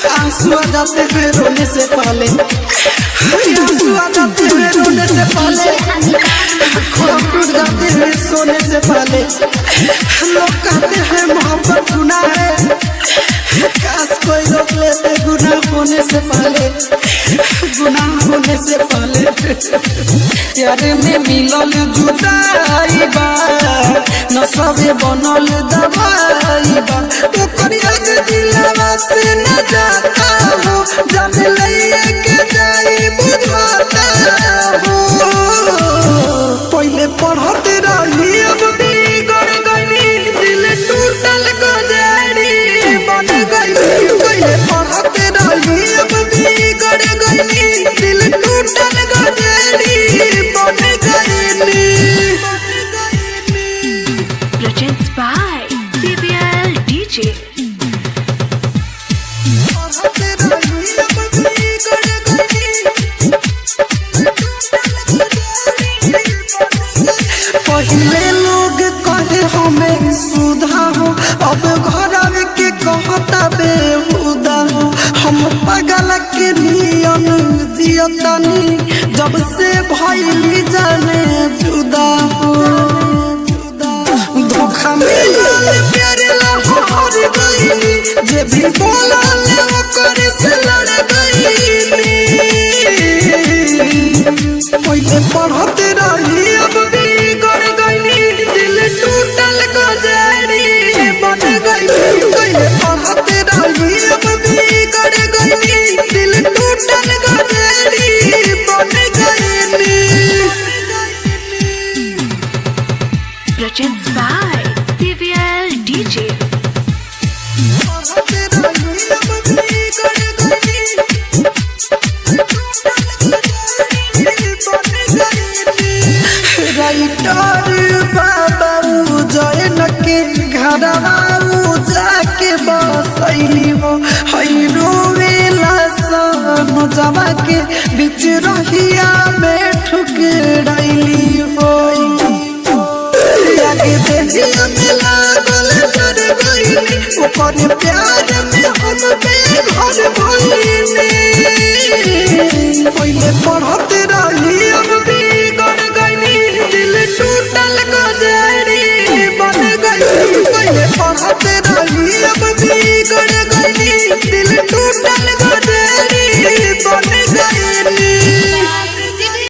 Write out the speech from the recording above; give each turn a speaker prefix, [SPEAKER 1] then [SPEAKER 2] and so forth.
[SPEAKER 1] आंसू आ जाते हैं रोने से पहले, आंसू आ जाते हैं रोने से पहले, ख्वाब टूट जाते हैं सोने से पहले। लोग कहते हैं मोहब्बत गुनाह है, काश कोई रोक लेते गुनाह होने से पहले, गुनाह होने से पहले। प्यार में मिलल जुदाई बा, नशवे बनल दवाई बा, ओकर याद दिलवा से न जाता हो, जब लइए के जाई बुझाता हो। पहले पढ़ते रही अब बिगड़ गइली, दिल टूटल गजरी बन गइली। पहले पढ़ते रही अब बिगड़ गइली, दिल टूटल गजरी बन गइली।
[SPEAKER 2] Presents by CBL DJ.
[SPEAKER 1] पढ़ते रही अब बिगड़ गइली, पहले लोग कहे हमें सुधा हो, अब घर के कहता बेहुदा हो। हम पागल के नियम जियतानी, जब से भइली जाने जुदा हो। धोखा मिलल प्यार लहर गइली, जे भी बोलल ओकर से लड़ गइली। पहले पढ़ते रही अब बिगड़ गइली, दिल टूटल गजरी बन गइली। पहले पढ़ते रही अब बिगड़ गइली, दिल टूटल गजरी बन गइली।
[SPEAKER 2] Presents by CBL DJ.
[SPEAKER 1] पढ़ते रही अब बिगड़ गइली, राइटर बाबा जैन के घरवा जाके बसैली हो, हई रोवेला सन जमा के बीच रहिया में ठुकरैली हो। आगे देहिया में लागल जर गइली, ओकर प्यार में हम